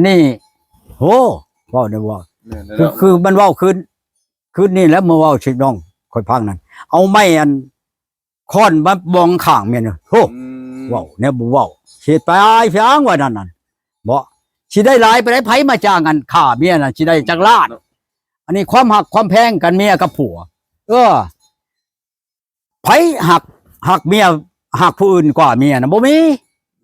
ນີ້ ໂຫ ເວົ້າໄດ້ບໍ່? ແມ່ນແລ້ວ ຄື ຄືມັນເວົ້າຄືນ ຄືນນີ້ແຫຼະ ມາເວົ້າຊິນ້ອງຂ້ອຍຟັງນັ້ນ ເອົາໄມ້ອັນຄ້ອນມາບອງຂ້າງເມຍນະ ໂຫ ອືມ ເວົ້າແນວບໍ່ເວົ້າ ເຮັດໄປອ້າຍພຽງວ່ານັ້ນນັ້ນ ບໍ່ ຊິໄດ້ຫຼາຍປານໃດ ໃຜມາຈ້າງອັນຂ້າເມຍນະ ຊິໄດ້ຈັກລ້ານ ເນາະ ອັນນີ້ຄວາມຮັກຄວາມແພງກັນເມຍກັບຜົວ ເອີ ໃຜຮັກ ຮັກເມຍ ຮັກຜູ້ອື່ນກວ່າເມຍນະ ບໍ່ມີ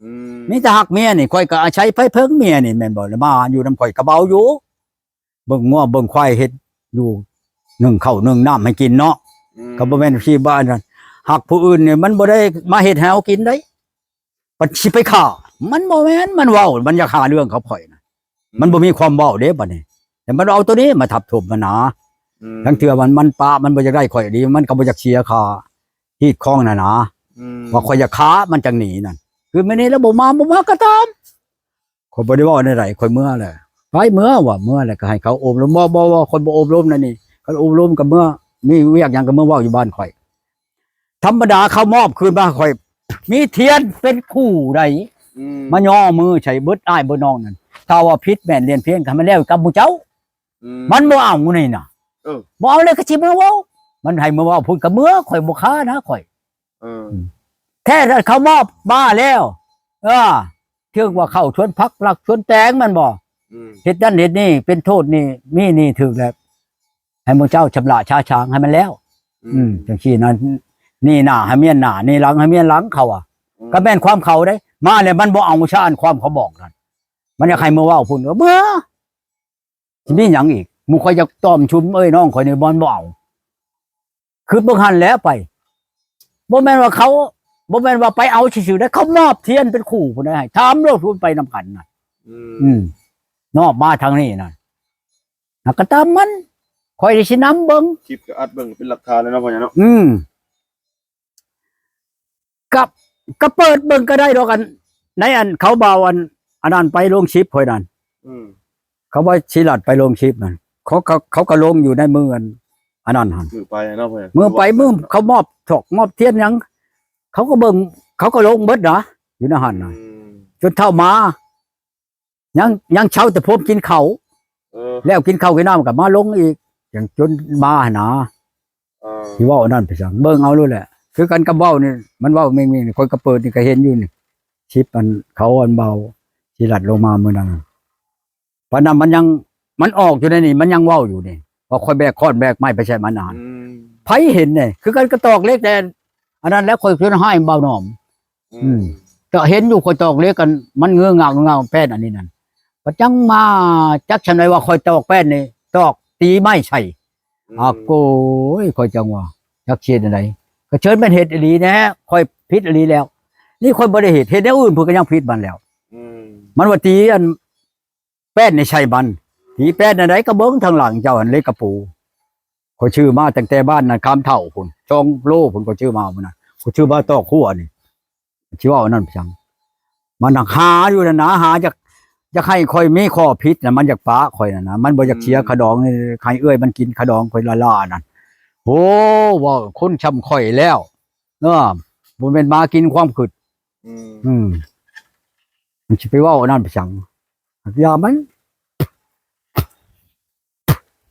ອືມ ມີແຕ່ຮັກເມຍນີ້ ຂ້ອຍກໍອາໄສໄປເພິ່ງເມຍນີ້ແມ່ນບໍ່ ແລ້ວມາຢູ່ນຳຂ້ອຍກໍເບົາຢູ່ ເບິ່ງງົວເບິ່ງຄວາຍ ເຮັດຢູ່ ໜຶ້ງເຂົ້າໜຶ້ງນ້ຳໃຫ້ກິນເນາະ ອືມ ກໍບໍ່ແມ່ນຊິວ່າອັນນັ້ນ ຮັກຜູ້ອື່ນນີ້ມັນບໍ່ໄດ້ມາເຮັດໃຫ້ເຮົາກິນໄດ໋ ມັນຊິໄປຂ້າ ມັນບໍ່ແມ່ນ ມັນເວົ້າ ມັນຢາກຫາເລື່ອງກັບຂ້ອຍນະ ອືມ ມັນບໍ່ມີຄວາມເວົ້າເດ້ບັດນີ້ ແຕ່ມັນເອົາໂຕນີ້ມາທັບຖົມມັນນາ ອືມ ລາງເທື່ອມັນ ມັນປະ ມັນບໍ່ຢາກໄດ້ຂ້ອຍອີ່ຫຼີ ມັນກໍບໍ່ຢາກເສຍຄ່າຮີດຄອງນັ້ນນາ ອືມ ວ່າຂ້ອຍຢາກຂ້າມັນຈັ່ງໜີນັ້ນ ຄືມື້ນີ້ລະບໍ່ມາ ບໍ່ມາກໍຕາມ ຂ້ອຍບໍ່ໄດ້ເວົ້າແນວໃດ ຂ້ອຍເມືອແຫຼະ ໄປເມືອວ່າ ເມືອແລ້ວກໍໃຫ້ເຂົາອົບລົມ ບໍ່ ບໍ່ ບໍ່ ຂ້ອຍບໍ່ອົບລົມນະນີ້ ຄັນອົບລົມກໍເມືອ ມີວຽກຫຍັງກໍເມືອເວົ້າຢູ່ບ້ານຂ້ອຍ ທຳມະດາເຂົາມອບຄືນມາໃຫ້ຂ້ອຍ ມີທຽນເປັນຄູ່ໃດ ອືມ ມາຍໍມືໃສ່ເບິດອ້າຍເບິດນ້ອງນັ້ນ ຖ້າວ່າຜິດແມ່ນລຽນພຽງ ໃຫ້ມັນແລ້ວກັບໝູ່ເຈົ້າ ອືມ ມັນບໍ່ເອົານີ້ນະ ເອີ ບໍ່ເອົາແລ້ວກໍຊິມາເວົ້າ ມັນໃຫ້ມາເວົ້າພຸ້ນກໍເມືອ ຂ້ອຍບໍ່ຄ້ານະຂ້ອຍ ເອີ ແທ້ເຂົາມອບມາແລ້ວ ເອີ ຖືກວ່າເຂົ້າສວນຜັກລັກສວນແຕງແມ່ນບໍ່ ອືມ ເຮັດນັ້ນເຮັດນີ້ ເປັນໂທດນີ້ ມີໜີ້ຖືກແລ້ວ ໃຫ້ໝູ່ເຈົ້າຊຳລະຊາຊາງໃຫ້ມັນແລ້ວ ອືມ ອືມ ຈັ່ງຊີ້ນະ ໜີ້ໜ້າໃຫ້ມຽນໜ້າ ໜີ້ຫຼັງໃຫ້ມຽນຫຼັງ ເຂົາວ່າ ອືມ ກໍແມ່ນຄວາມເຂົາເດ້ ມາແລ້ວມັນບໍ່ເອົາຊະ ອັນຄວາມເຂົາບອກນັ້ນ ມັນຢາກໃຫ້ມາເວົ້າພຸ້ນ ເອີ ເມືອ ຊິມີຫຍັງອີກ ໝູ່ຂ້ອຍຢາກຕ້ອມຊຸມເອີຍນ້ອງຂ້ອຍນີ້ ມັນບໍ່ເອົາ ຄິດເບິ່ງຫັ້ນແຫຼະໄປ ບໍ່ແມ່ນວ່າເຂົາ ບໍ່ແມ່ນວ່າໄປເອົາຊື່ໆໄດ໋ ເຂົາມອບທຽນເປັນຄູ່ພຸ້ນໃດ໋ ໃຫ້ຖາມໂລດ ໄປນຳກັນນະ ອືມ ອືມ ມອບມາທາງນີ້ນະ ນະ ກໍຕາມມັນ ຂ້ອຍຊິນຳເບິ່ງ ຄລິບກໍອັດເບິ່ງເປັນຫຼັກຖານແລ້ວເນາະ ພໍ່ໃຫຍ່ເນາະ ອືມ ກໍ ກໍເປີດເບິ່ງກໍໄດ້ດອກ ອັນ ໃນອັນເຂົາເບົາອັນ ອັນນັ້ນໄປລົງຄລິບຂ້ອຍນັ້ນ ອືມ ເຂົາວ່າຊິລັດໄປລົງຄລິບນັ້ນ ເຂົາ ເຂົາ ເຂົາກໍລົງຢູ່ໃນມື້ອັນ ອັນນັ້ນຫັ້ນ ມື້ໄປເນາະ ມື້ໄປ ມື້ເຂົາມອບຖອກມອບທຽນຫຍັງ ເຂົາກໍເບິ່ງ ເຂົາກໍລົງເບິດນະ ຢູ່ໃນຫັ້ນນະ ອືມ ຈົນເທົ່າມາ ຍັງ ຍັງເຊົາແຕ່ພວມກິນເຂົ້າ ເອີ ແລ້ວກິນເຂົ້າກິນນ້ຳກໍມາລົງອີກ ຈັ່ງຈົນມາຫັ້ນນາ ເອີ ຊິເວົ້າອັນນັ້ນໄປສັງ ເບິ່ງເອົາໂລດແຫຼະ ຄືກັນກັບເວົ້ານີ້ ມັນເວົ້າເມັງໆນີ້ ຂ້ອຍກໍເປີດນີ້ກໍເຫັນຢູ່ນີ້ ຄລິບອັນເຂົາອັນເບົາຊິລັດລົງມາມື້ນັ້ນ ປານນັ້ນມັນຍັງ ມັນອອກຢູ່ໃນນີ້ ມັນຍັງເວົ້າຢູ່ນີ້ ວ່າຂ້ອຍແບກຄ້ອນແບກໄມ້ໄປໃສ່ມັນນະ ອືມ ໃຜເຫັນເດ້ ຄືກັນກໍຕອກເຫຼັກແດ່ ອັນນັ້ນແຫຼະ ຂ້ອຍຈົນຮ້າຍເບົາໜອມ ອືມ ອືມ ກໍເຫັນຢູ່ ຂ້ອຍຕອກເຫຼັກກັນ ມັນເງືອງາງເງືອງາງແປ້ນອັນນີ້ນັ້ນ ບັດຍັງມາຈັກຊ່ຳໃດວ່າຂ້ອຍຕອກແປ້ນນີ້ ຕອກຕີໄມ້ໃສ່ ອືມ ອາໂກຍ ຂ້ອຍຈັ່ງວ່າ ຈັກຊິເຮັດແນວໃດ ກໍເຊີນແມ່ນເຮັດອີ່ຫຼີແດ່ ຂ້ອຍຜິດອີ່ຫຼີແລ້ວ ນີ້ຂ້ອຍບໍ່ໄດ້ເຮັດ ເຮັດແນວອື່ນເພິ່ນກໍຍັງຜິດມັນແລ້ວ ອືມ ມັນວ່າຕີອັນ ແປ້ນໃນໃສ່ມັນ ຕີແປ້ນອັນໃດກໍເບິ່ງທາງຫຼັງເຈົ້າຫັ້ນ ເຫຼັກກະປູ ຂ້ອຍຊື້ມາຕັ້ງແຕ່ບ້ານນະຄາມເຖົ້າພຸ້ນ ສອງໂລພຸ້ນ ຂ້ອຍຊື້ມາມື້ນັ້ນ ຂ້ອຍຊື້ມາຕອກຫົວນີ້ ຊິເວົ້າອັນນັ້ນໄປສັງ ມັນຫາຢູ່ນັ້ນນະ ຫາຢາກ ຢາກໃຫ້ຂ້ອຍມີຂໍ້ຜິດນະ ມັນຢາກປະຂ້ອຍນັ້ນນະ ມັນບໍ່ຢາກເສຍ ອືມ ຄ່າດອງ ໃຫ້ເອື້ອຍມັນກິນຄ່າດອງຂ້ອຍລ້າໆນັ້ນ ໂອ້ ເວົ້າຄົນຊ່ຳຂ້ອຍແລ້ວ ເອີ ບໍ່ແມ່ນໝາກິນຄວາມຄິດ ອືມ ອືມ ມັນຊິໄປເວົ້າອັນນັ້ນໄປສັງ ຢ່າມັນ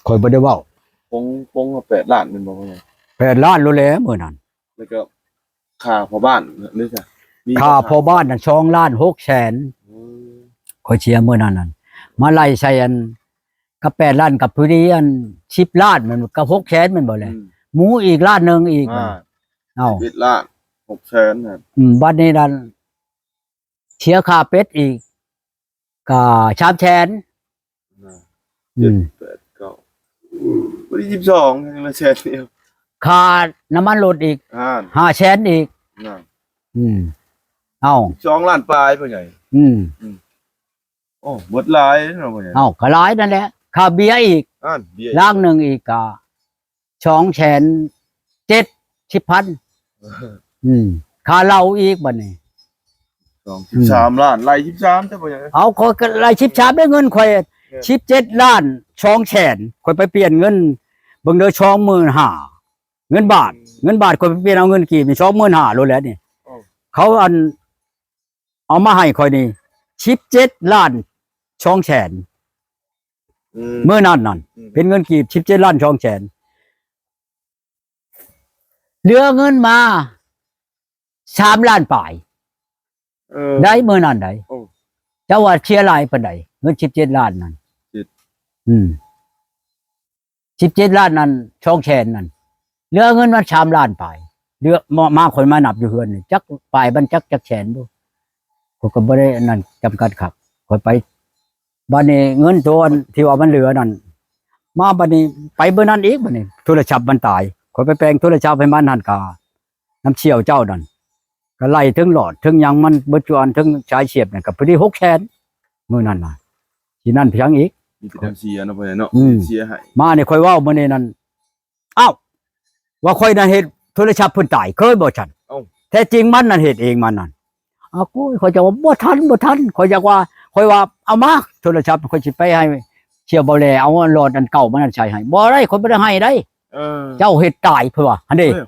ຂ້ອຍບໍ່ໄດ້ເວົ້າ ປົງ ປົງແປດລ້ານແມ່ນບໍ່ພໍ່ໃຫຍ່? ແປດລ້ານໂລດແຫຼະມື້ນັ້ນ ແລ້ວກໍຄ່າພໍ່ບ້ານເດ້ຊະ? ມີ ຄ່າພໍ່ບ້ານນັ້ນສອງລ້ານຫົກແສນ ໂອ້ ຂ້ອຍເສຍມື້ນັ້ນນັ້ນ ມາໄລ່ໃສ່ອັນ ກັບແປດລ້ານ ກັບຜູ້ນີ້ອັນສິບລ້ານ ແມ່ນ ກັບຫົກແສນແມ່ນບໍ່ແຫຼະ? ອືມ ໝູອີກລ້ານໜຶ່ງອີກ ອ່າ ເອົ້າ ສິບເອັດລ້ານຫົກແສນນັ້ນ ອືມ ບັດນີ້ນັ້ນ ເສຍຄ່າເປັດອີກ ກໍສາມແສນ ອ່າ ອືມ ເຈັດ ແປດ ເກົ້າ ວັນທີສິບສອງ ຍັງເຫຼືອແສນດຽວ ຄ່ານ້ຳມັນລົດອີກ ອ່າ ຫ້າແສນອີກ ນັ້ນ ອືມ ເອົ້າ ສອງລ້ານປາຍ ພໍ່ໃຫຍ່ ອືມ ອືມ ໂອ້ ເບິດຫຼາຍເນາະ ພໍ່ໃຫຍ່ ເອົ້າ ກໍຫຼາຍນັ້ນແຫຼະ ຄ່າເບຍອີກ ອ່າ ເບຍອີກ ລັງໜຶ່ງອີກກໍ ສອງແສນເຈັດສິບພັນ ອືມ ຄ່າເຫຼົ້າອີກບັດນີ້ ສອງ ອືມ ສິບສາມລ້ານ ໄລ່ສິບສາມ ແຕ່ບໍ່ຫຍັງ ເອົາ ຂ້ອຍກໍໄລ່ສິບສາມເດ້ ເງິນຂ້ອຍ ເອີ ສິບເຈັດລ້ານສອງແສນ ຂ້ອຍໄປປ່ຽນເງິນ ເບິ່ງເດີ ສອງໝື່ນຫ້າ ເງິນບາດ ອືມ ເງິນບາດ ຂ້ອຍໄປປ່ຽນເອົາເງິນກີບນີ້ ສອງໝື່ນຫ້າໂລດແຫຼະນີ້ ໂອ້ ເຂົາອັນ ເອົາມາໃຫ້ຂ້ອຍນີ້ ສິບເຈັດລ້ານ ສອງແສນ ອືມ ມື້ນັ້ນນັ້ນ ອືມ ເປັນເງິນກີບສິບເຈັດລ້ານສອງແສນ ເຫຼືອເງິນມາສາມລ້ານປາຍ ເອີ ໄດ້ມື້ນັ້ນໄດ໋ ໂອ້ ເຈົ້າວ່າເສຍຫຼາຍປານໃດ ເງິນສິບເຈັດລ້ານນັ້ນ ອືມ ສິບເຈັດລ້ານນັ້ນ ສອງແສນນັ້ນ ເຫຼືອເງິນມັນສາມລ້ານປາຍ ເຫຼືອ ມາ ມາ ຂ້ອຍມານັບຢູ່ເຮືອນນີ້ ຈັກປາຍມັນຈັກ ຈັກແສນບໍ່ ຂ້ອຍກໍບໍ່ໄດ້ອັນນັ້ນຈຳກັດຄັກ ຂ້ອຍໄປ ບາດນີ້ເງິນໂຕອັນທີ່ວ່າມັນເຫຼືອນັ້ນ ມາບາດນີ້ໄປມື້ນັ້ນອີກ ບາດນີ້ໂທລະສັບມັນຕາຍ ຂ້ອຍໄປແປງໂທລະສັບໃຫ້ມັນຫັ້ນກະ ນຳສ່ຽວເຈົ້ານັ້ນ ກໍໄລ່ເຖິງຫຼອດເຖິງຫຍັງມັນເບິດຈຸອັນ ເຖິງສາຍສຽບນັ້ນກໍພໍດີຫົກແສນ ມື້ນັ້ນນະ ຊິນັ້ນພຽງອີກ ມີແຕ່ເສຍເນາະ ພໍ່ໃຫຍ່ເນາະ ອືມ ເສຍໃຫ້ ມານີ້ຂ້ອຍເວົ້າມື້ນີ້ນັ້ນ ອ້າວ ວ່າຂ້ອຍນັ້ນເຮັດໂທລະສັບເພິ່ນຕາຍ ເຄີຍບໍ່ຊັ້ນ ເອົ້າ ແທ້ຈິງມັນນັ້ນເຮັດເອງມັນນັ້ນ ອ້າວ ໂອ້ຍ ຂ້ອຍຈະວ່າບໍ່ທັນ ບໍ່ທັນ ຂ້ອຍຢາກວ່າ ຂ້ອຍວ່າເອົາມາໂທລະສັບ ຂ້ອຍຊິໄປໃຫ້ສ່ຽວເບົາແລ ເອົາຫຼອດອັນເກົ່າມັນນັ້ນໃສ່ໃຫ້ ບໍ່ໄດ້ ຂ້ອຍບໍ່ໄດ້ໃຫ້ໄດ໋ ເອີ ເຈົ້າເຮັດຕາຍ ເພິ່ນວ່າ ຫັ້ນເດ້ ເອີ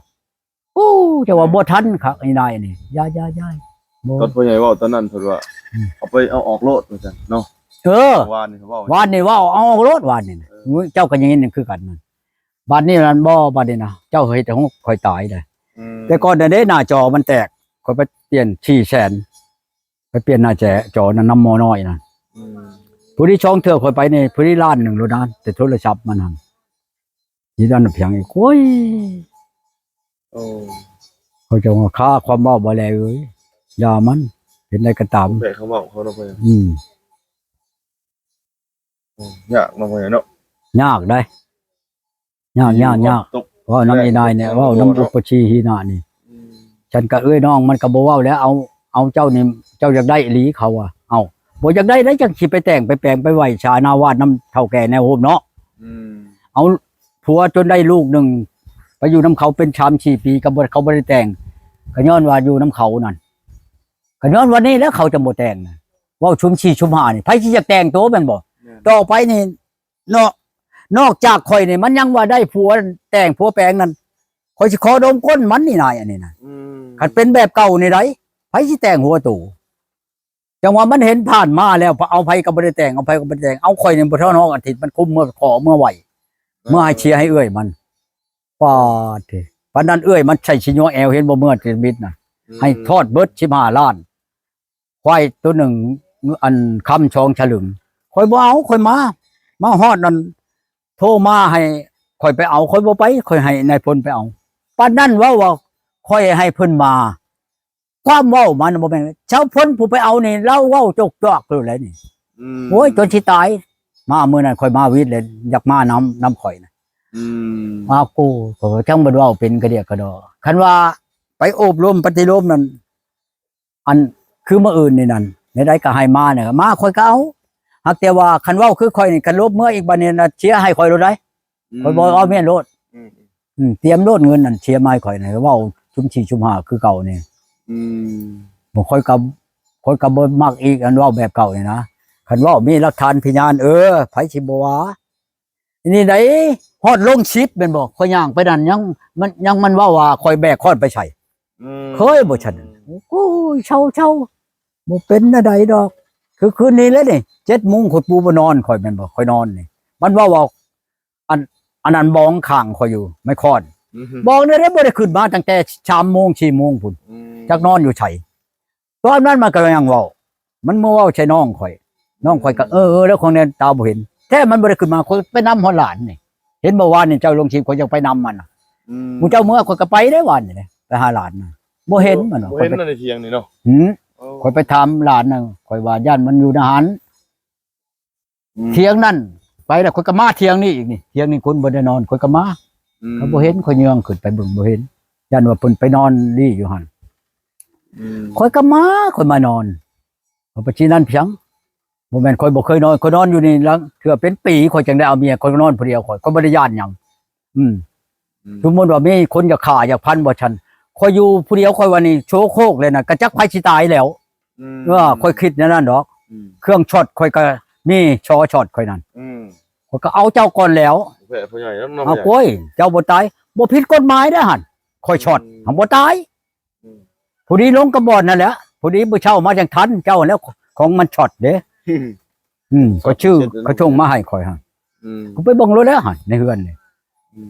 ໂອ້ ເຈົ້າວ່າບໍ່ທັນຄັກ ອີນາຍນີ້ ຢ່າໆໆ ບໍ່ ຕອນພໍ່ໃຫຍ່ເວົ້າຕອນນັ້ນເພິ່ນວ່າ ອືມ ເອົາໄປເອົາອອກໂລດວ່າຊັ້ນເນາະ ເອີ ວານນີ້ເວົ້າ ວານນີ້ເວົ້າເອົາອອກໂລດ ວານນີ້ນະ ເອີ ເຈົ້າກໍຍັງເຫັນຄືກັນນັ້ນ ບາດນີ້ນັ້ນບໍ່ ບາດນີ້ນະ ເຈົ້າເຮັດໃຫ້ຂອງຂ້ອຍຕາຍເດ້ ອືມ ແຕ່ກ່ອນນັ້ນເດ້ ໜ້າຈໍມັນແຕກ ຂ້ອຍໄປປ່ຽນສີ່ແສນ ໄປປ່ຽນໜ້າແຈ ຈໍນັ້ນນຳໝໍນ້ອຍນັ້ນ ອືມ ຜູ້ທີ່ຊ່ອງເທື່ອຂ້ອຍໄປນີ້ ຜູ້ທີ່ລ້ານໜຶ່ງໂລດນະ ແຕ່ໂທລະສັບມັນຫັ້ນ ທີ່ນັ້ນພຽງອີກ ໂອ້ຍ ໂອ້ ເຂົາເຈົ້າວ່າຄາຄວາມເວົ້າບໍ່ແລເອີຍ ຢ່າມັນ ເປັນໃດກໍຕາມ ແບກຄຳເວົ້າເຂົາເນາະ ອືມ ໂອ້ ຍາກເນາະ ພໍ່ໃຫຍ່ເນາະ ຍາກໄດ໋ ຍາກ ຍາກ ຍາກ ເວົ້ານຳອີນາຍນີ້ ເວົ້ານຳອຸປະຊີຫີນະນີ້ ອືມ ສັນກະເອື້ອຍນ້ອງມັນກໍບໍ່ເວົ້າແລ້ວ ເອົາ ເອົາເຈົ້ານີ້ ເຈົ້າຢາກໄດ້ອີ່ຫຼີ ເຂົາວ່າ ເອົ້າ ບໍ່ຢາກໄດ້ໄດ໋ ຈັ່ງຊິໄປແຕ່ງໄປແປງໄປໄຫວ້ສານາວາດນຳເຖົ້າແກ່ແນວໂຮມເນາະ ອືມ ເອົາຜົວຈົນໄດ້ລູກໜຶ່ງ ໄປຢູ່ນຳເຂົາເປັນສາມສີ່ປີ ກໍບໍ່ ເຂົາບໍ່ໄດ້ແຕ່ງ ກໍຍ້ອນວ່າຢູ່ນຳເຂົານັ້ນ ກໍຍ້ອນວ່ານີ້ແຫຼະ ເຂົາຈະບໍ່ແຕ່ງນະ ເວົ້າຊຸມສີ່ຊຸມຫ້ານີ້ ໃຜຊິຢາກແຕ່ງໂຕແມ່ນບໍ່ ແມ່ນ ຕໍ່ໄປນີ້ ເນາະ ນອກຈາກຂ້ອຍນີ້ ມັນຍັງວ່າໄດ້ຜົວແຕ່ງຜົວແປງນັ້ນ ຂ້ອຍຊິຂໍດົມກົ້ນມັນນີ້ນາຍ ອັນນີ້ນະ ອືມ ຄັນເປັນແບບເກົ່ານີ້ໃດ໋ ໃຜຊິແຕ່ງຫົວໂຕ ຈັ່ງວ່າມັນເຫັນຜ່ານມາແລ້ວ ເອົາໃຜກໍບໍ່ໄດ້ແຕ່ງ ເອົາໃຜກໍບໍ່ໄດ້ແຕ່ງ ເອົາຂ້ອຍນີ້ບໍ່ເທົ່ານອກອາທິດ ມັນຄຸມເມືອຂໍເມືອໄຫວ້ ເອີ ເມືອໃຫ້ເຊຍໃຫ້ເອື້ອຍມັນ ປາດເດ ປານນັ້ນເອື້ອຍມັນໃສ່ຊິຍົວແອວ ເຫັນບໍ່ ເມືອແຕ່ບິດນະ ອືມ ໃຫ້ທອດເບິດສິບຫ້າລ້ານ ຄວາຍໂຕໜຶ່ງ ອັນຄຳສອງສະລຶງ ຂ້ອຍບໍ່ເອົາ ຂ້ອຍມາ ມາຮອດນັ້ນ ໂທມາໃຫ້ຂ້ອຍໄປເອົາ ຂ້ອຍບໍ່ໄປ ຂ້ອຍໃຫ້ນາຍພົນໄປເອົາ ປານນັ້ນເວົ້າວ່າຂ້ອຍໃຫ້ເພິ່ນມາ ຄວາມເວົ້າມັນບໍ່ແມ່ນ ຊາວພົນຜູ້ໄປເອົານີ້ ລາວເວົ້າຈົກຈອກໂລດແຫຼະນີ້ ອືມ ໂອ້ຍ ຈົນຊິຕາຍ ມາມື້ນັ້ນຂ້ອຍມາວິດເລີຍ ຢາກມານຳ ນຳຂ້ອຍນະ ອືມ ມາກູ ຂ້ອຍຈັ່ງບໍ່ເວົ້າເປັນກະດຽກກະດໍ ຄັນວ່າໄປອົບຮົມປະຕິລົມນັ້ນ ອັນຄືມື້ອື່ນນີ້ນັ້ນ ແນວໃດກໍໃຫ້ມານີ້ ມາຂ້ອຍກໍເອົາ ຫາກແຕ່ວ່າຄັນເວົ້າຄືຂ້ອຍນີ້ ຄັນລົບເມືອອີກບາດນີ້ນະ ເຊຍໃຫ້ຂ້ອຍໂລດໄດ໋ ອືມ ຂ້ອຍບໍ່ເອົາເມຍໂລດ ອືມ ອືມ ຕຽມໂລດເງິນນັ້ນ ເຊຍມາໃຫ້ຂ້ອຍນີ້ ເວົ້າຊຸມສີ່ຊຸມຫ້າຄືເກົ່ານີ້ ອືມ ບໍ່ ຂ້ອຍກໍ ຂ້ອຍກໍບໍ່ມັກອີກ ອັນເວົ້າແບບເກົ່ານີ້ນະ ຄັນເວົ້າມີຫຼັກຖານພະຍານ ເອີ ໃຜຊິບໍ່ວ່າ ນີ້ໃດ ຮອດໂລງສິບແມ່ນບໍ່ ຂ້ອຍຍ່າງໄປນັ້ນ ຍັງ ມັນ ຍັງມັນເວົ້າວ່າຂ້ອຍແບກຄ້ອນໄປໃສ ອືມ ເຄີຍບໍ່ຊັ້ນ ໂອ້ຍ ເຊົາໆ ບໍ່ເປັນແນວໃດດອກ ຄືຄືນນີ້ແຫຼະນີ້ ເຈັດໂມງຂ້ອຍປູບໍ່ນອນ ຂ້ອຍແມ່ນບໍ່ ຂ້ອຍນອນນີ້ ມັນເວົ້າວ່າ ອັນ ອັນນັ້ນບອງຂ້າງຂ້ອຍຢູ່ ໄມ້ຄ້ອນ ອືຮຶ ບອງແນວໃດ ບໍ່ໄດ້ຂຶ້ນມາຕັ້ງແຕ່ສາມໂມງ ສີ່ໂມງພຸ້ນ ອືມ ຈັກນອນຢູ່ໃສ ຕອນນັ້ນມັນກໍຍັງເວົ້າ ມັນມາເວົ້າໃສ່ນ້ອງຂ້ອຍ ນ້ອງຂ້ອຍກໍ ອືມ ເອີໆ ແລ້ວຂອງແນນຕາບໍ່ເຫັນ ແທ້ມັນບໍ່ໄດ້ຂຶ້ນມາ ຂ້ອຍໄປນຳຮອດຫຼານນີ້ ເຫັນບໍ່ວານນີ້ເຈົ້າລົງຄລິບ ຂ້ອຍຢາກໄປນຳມັນນະ ອືມ ໝູ່ເຈົ້າເມືອ ຂ້ອຍກໍໄປເດ້ວານນີ້ ໄປຫາຫຼານນະ ບໍ່ເຫັນມັນນະ ບໍ່ເຫັນ ຂ້ອຍໄປ ໃນທຽງນີ້ເນາະ ຫື ໂອ້ ຂ້ອຍໄປຖາມຫຼານນະ ຂ້ອຍວ່າຢ້ານມັນຢູ່ໃນຫັ້ນ ອືມ ທຽງນັ້ນໄປແລ້ວ ຂ້ອຍກໍມາທຽງນີ້ອີກນີ້ ທຽງນີ້ຄົນບໍ່ໄດ້ນອນ ຂ້ອຍກໍມາ ອືມ ກໍບໍ່ເຫັນ ຂ້ອຍຍ່ອງຂຶ້ນໄປເບິ່ງບໍ່ເຫັນ ຢ້ານວ່າເພິ່ນໄປນອນລີ້ຢູ່ຫັ້ນ ອືມ ຂ້ອຍກໍມາ ຂ້ອຍມານອນ ຂ້ອຍໄປທີ່ນັ້ນພຽງ ບໍ່ແມ່ນຂ້ອຍບໍ່ເຄີຍນອນ ຂ້ອຍນອນຢູ່ນີ້ລະເທື່ອເປັນປີ ຂ້ອຍຈັ່ງໄດ້ເອົາເມຍ ຂ້ອຍກໍນອນຜູ້ດຽວ ຂ້ອຍ ຂ້ອຍບໍ່ໄດ້ຢ້ານຫຍັງ ອືມ ອືມ ສົມມຸດວ່າມີຄົນຢາກຂ້າຢາກພັນບໍ່ ຊັ້ນ ຂ້ອຍຢູ່ຜູ້ດຽວ ຂ້ອຍວ່ານີ້ໂສໂຄກເລີຍນະ ກະຈັກໃຜຊິຕາຍແລ້ວ ອືມ ເອີ ຂ້ອຍຄິດແນວນັ້ນດອກ ອືມ ເຄື່ອງຊັອດຂ້ອຍກໍມີ ຊໍຊັອດຂ້ອຍນັ້ນ ອືມ ຂ້ອຍກໍເອົາເຈົ້າກ່ອນແລ້ວ ແພ້ຜູ້ໃຫຍ່ນຳເນາະ ເອົາ ໂອ້ຍ ເຈົ້າບໍ່ຕາຍ ບໍ່ຜິດກົດໝາຍເດ້ຫັ້ນ ຂ້ອຍຊັອດ ອືມ ຫາບໍ່ຕາຍ ອືມ ພໍດີລົງກະບ່ອນນັ້ນແຫຼະ ພໍດີມື້ເຊົ້າມາຈັ່ງທັນເຈົ້າແລ້ວ ຂອງມັນຊັອດເດ້ ອືມ ອືມ ເຂົາຊື່ ເຂົາສົ່ງມາໃຫ້ຂ້ອຍຫັ້ນ ອືມ ຂ້ອຍໄປເບິ່ງໂລດແລ້ວຫັ້ນ ໃນເຮືອນນີ້ ອືມ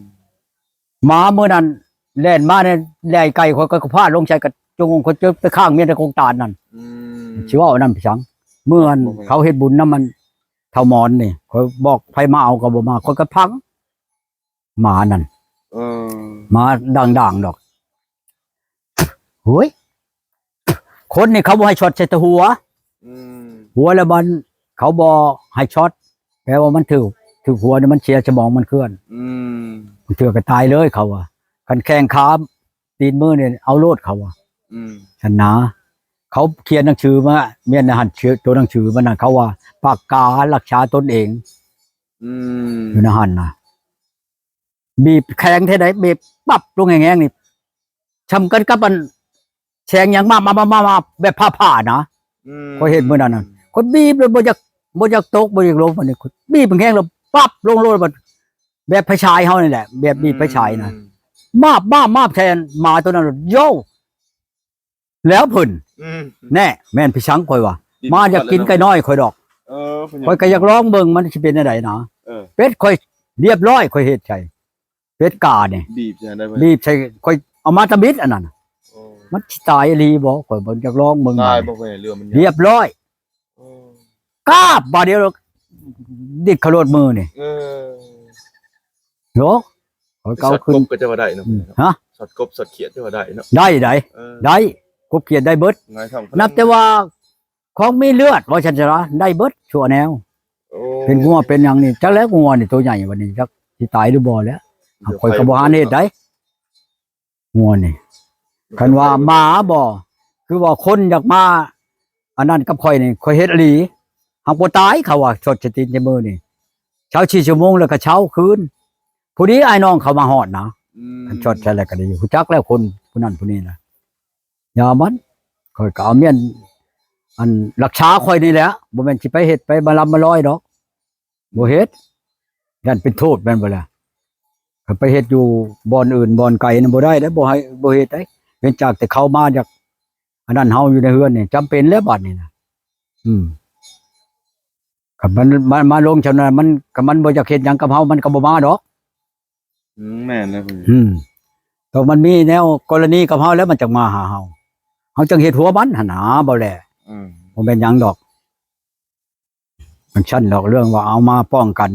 ໝາມື້ນັ້ນແລ່ນມາໃນໄລ່ໄກ່ ຂ້ອຍກໍຟາດລົງໃສ່ກະຈົງ ຂ້ອຍເຈັບໄປຂ້າງເມຍໃນກົງຕານນັ້ນ ອືມ ຊິເວົ້າອັນນັ້ນໄປສັງ ເມື່ອອັນ ບໍ່ແມ່ນ ເຂົາເຮັດບຸນນຳອັນເຖົ້າໝອນນີ້ ຂ້ອຍບອກໃຜມາເອົາກໍບໍ່ມາ ຂ້ອຍກໍພັງ ໝານັ້ນ ເອີ ໝາດ່າງໆດອກ ໂອ້ຍ ຄົນນີ້ເຂົາບໍ່ໃຫ້ຊັອດໃສ່ແຕ່ຫົວ ອືມ ຫົວລະມັນ ເຂົາບໍ່ໃຫ້ຊັອດ ແປວ່າມັນຖືກ ຖືກຫົວນີ້ມັນເສຍສະໝອງມັນເຄື່ອນ ອືມ ບາງເທື່ອກໍຕາຍເລີຍເຂົາວ່າ ຄັນແຂ້ງຂາຕີນມືນີ້ເອົາໂລດເຂົາວ່າ ອືມ ຊັ້ນນາ ເຂົາຂຽນໜັງສືມາ ແມ່ນໃນຫັ້ນ ຕົວໜັງສືມັນນັ້ນ ເຂົາວ່າປາກກາລັກສາຕົນເອງ ອືມ ຢູ່ໃນຫັ້ນນະ ບີບແຂງແທ້ໃດ ບີບປັບລົງແຮງໆນີ້ ຊ່ຳກັນກັບອັນແສງຫຍັງມາ ມາ ມາ ມາ ມາ ແບບຜ່າໆນະ ອືມ ຂ້ອຍເຫັນມື້ນັ້ນນະ ຂ້ອຍບີບແລ້ວບໍ່ຢາກ ບໍ່ຢາກຕົກ ບໍ່ຢາກລົງ ບັດນີ້ຂ້ອຍບີບແຮງໆແລ້ວປັບລົງໂລດ ບັດແບບໄຟສາຍເຮົານີ້ແຫຼະ ແບບບີບໄຟສາຍນະ ອືມ ມາບ ມາບ ມາບໃສ່ອັນໝາຕົວນັ້ນໂຢ ແລ້ວເພິ່ນ ອືມ ແນ່ ແມ່ນພີ່ສັງຂ້ອຍວ່າ ມາຢາກກິນໄກ່ນ້ອຍຂ້ອຍດອກ ເອີ ຂ້ອຍກໍຢາກລອງເບິ່ງມັນຊິເປັນແນວໃດນະ ເອີ ເປັດຂ້ອຍລຽບຮ້ອຍ ຂ້ອຍເຮັດໃສ່ ເປັດການີ້ ບີບໃສ່ໄດ້ ບີບໃສ່ ຂ້ອຍເອົາມາຕະບິດອັນນັ້ນ ໂອ້ ມັນຊິຕາຍອີ່ຫຼີບໍ່ ຂ້ອຍບໍ່ຢາກລອງເບິ່ງ ຕາຍບໍ່ ເຫຼືອມັນລຽບຮ້ອຍ ໂອ້ ກາບບາດດຽວ ດິກຂະໂລດມືນີ້ ເອີ ໂຫ ຂ້ອຍເກົາຂຶ້ນ ຊັອດກົບກໍຈະວ່າໄດ້ເນາະ ອືມ ຮະ ຊັອດກົບຊັອດຂຽດຈະວ່າໄດ້ເນາະ ໄດ້ ໄດ້ ເອີ ໄດ້ ກົບຂຽດໄດ້ເບິດ ນັບແຕ່ວ່າຂອງມີເລືອດ ວ່າຊັ້ນຊະ ໄດ້ເບິດຊົ່ວແນວ ໂອ້ ເປັນງົວເປັນຫຍັງນີ້ ຈັກແລ້ວ ງົວນີ້ໂຕໃຫຍ່ ບັດນີ້ຈັກຊິຕາຍຫຼືບໍ່ແລ້ວ ຂ້ອຍກໍບໍ່ຫານເຮັດໃດ ງົວນີ້ ຄັນວ່າໝາບໍ່ ຄືວ່າຄົນຢາກມາອັນນັ້ນກັບຂ້ອຍນີ້ ຂ້ອຍເຮັດອີ່ຫຼີ ຫາກບໍ່ຕາຍ ເຂົາວ່າຊັອດສະຕີນໃສ່ມືນີ້ ຊາວສີ່ຊົ່ວໂມງແລ້ວກໍເຊົ້າຄືນ ພໍດີອ້າຍນ້ອງເຂົາມາຮອດນະ ອືມ ຄັນຊັອດໃສ່ແລ້ວກໍດີ ຮູ້ຈັກແລ້ວຄົນຜູ້ນັ້ນຜູ້ນີ້ນະ ຢ່າມັນ ຂ້ອຍກໍເອົາມ້ຽນອັນລັກສາຂ້ອຍນີ້ແຫຼະ ບໍ່ແມ່ນຊິໄປເຮັດໄປມາລຳມາລອຍດອກ ບໍ່ເຮັດ ຢ້ານເປັນໂທດແມ່ນບໍ່ລະ ຄັນໄປເຮັດຢູ່ບ່ອນອື່ນບ່ອນໄກນະບໍ່ໄດ້ເດ້ ບໍ່ໃຫ້ ບໍ່ເຮັດເດ້ ເວັ້ນຈາກແຕ່ເຂົາມາຈາກອັນນັ້ນ ເຮົາຢູ່ໃນເຮືອນນີ້ ຈຳເປັນແລ້ວບາດນີ້ນະ ອືມ ຄັນມັນມາ ມາລົງຊ່ຳນັ້ນ ມັນ ຄັນມັນບໍ່ຢາກເຮັດຫຍັງກັບເຮົາ ມັນກໍບໍ່ມາດອກ ອືມ ແມ່ນແລ້ວ ອືມ ຕ້ອງມັນມີແນວກໍລະນີກັບເຮົາແລ້ວ ມັນຈັ່ງມາຫາເຮົາ ເຮົາຈັ່ງເຮັດຫົວມັນຫັ້ນນາ ບໍ່ແລະ ອືມ ບໍ່ແມ່ນຫຍັງດອກ ມັນຊັ້ນດອກ ເລື່ອງວ່າເອົາມາປ້ອງກັນ